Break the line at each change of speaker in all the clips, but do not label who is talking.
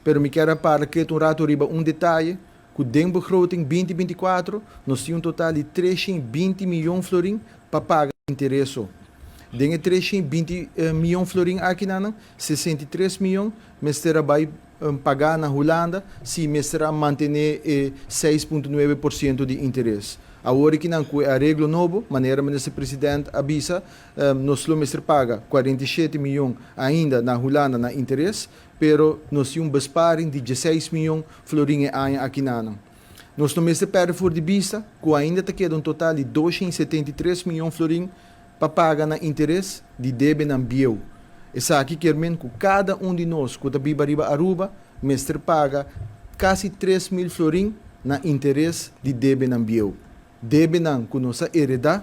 Pero mi kier a para keto un rato riba un detaye, cu den begroting 2024 nos tin un total di 320 miyon florin pa paga interes. Den e 320 miyon florin aki nan, 63 miyon mester a bay paga na Hulanda si mester a mantene e 6,9% di interes. Awor aki nan, cu e areglo nobo, manera minister president a bisa, nos lo mester paga 47 miyon ainda na Hulanda na interes, pero nos tin un besparing di 16 miyon florin e aña aki nan. Nos no mester perde for di bista cu ainda ta keda un total di 273 miyon florin pa paga na interes di debenan bieu. Esaki kiermen cu cada un di nos cu ta biba riba Aruba mester paga casi 3 mil florin na interes di debenan bieu. Debenan cu nos a hereda,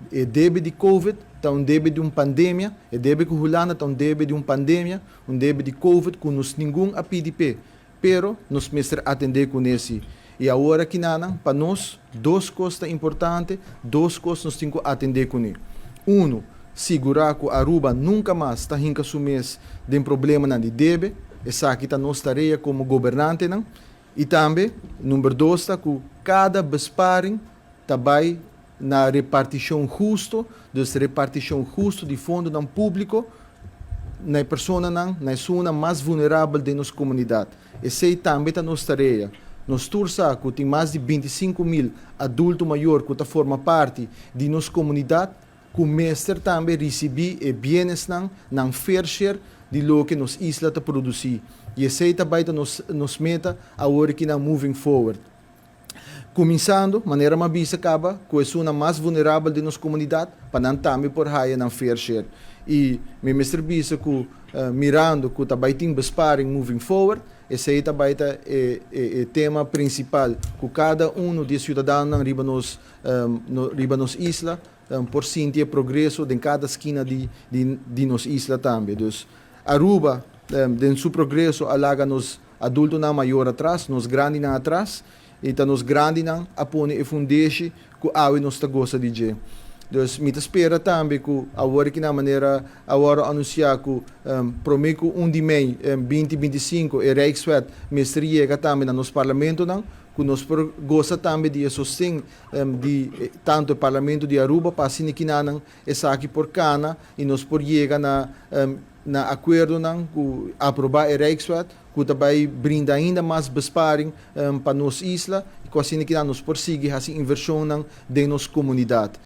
e debe di Covid ta un debe di un pandemia, e debe cu Hulanda ta un debe di un pandemia, un debe di Covid cu nos ningun a pidi p'e, pero nos mester atende cu esey. Y awor aki nan, pa nos, dos cos ta importante, dos cos nos tin cu atende cu ne. Uno, sigura cu Aruba nunca mas ta hinca su mes den problemanan di debe, esaki ta nos tarea como gobernantenan. Y tambe, number dos, ta cu cada besparing ta bay na reparticion husto, dus reparticion husto di fondonan publico na personanan, na esunnan mas vulnerabel di nos comunidad. Esey tambe ta nos tarea. Nos tur sa cu tin mas di 25 mil adulto mayor cu ta forma parti di nos comunidad, cu mester tambe ricibi e bienesnan, nan fair share di loke nos isla ta produci. Y esey tambe ta nos meta awor aki na moving forward. Cuminsando, manera m'a bisa caba, cu esunnan mas vulnerabel di nos comunidad, pa nan tambe por haya nan fair share. Y mi mester bisa cu mirando cu tambe tin besparing moving forward, esey tambe ta e tema principal cu cada un di ciudadanonan riba nos no, riba nos isla por sinti e progreso den cada skina di nos isla tambe. Dus Aruba, den su progreso, a laga nos adultonan mayor atras, nos grandinan atras, y ta nos grandinan a pone e fundeshi cu awe nos ta goza di dje. Dus mi ta spera tambe cu awor aki na manera awor anuncia cu prome cu 1 di mei 2025 e Rijkswet mester yega tambe na nos parlamentonan, cu nos por goza tambe di sosten di tanto e parlamento di Aruba pa asina cu esaki por cana y nos por yega na acuerdonan cu aproba e Rijkswet, cu tambe brinda ainda mas besparing pa nos isla y cu asina cu nos por sigui haci inversionnan den nos comunidad.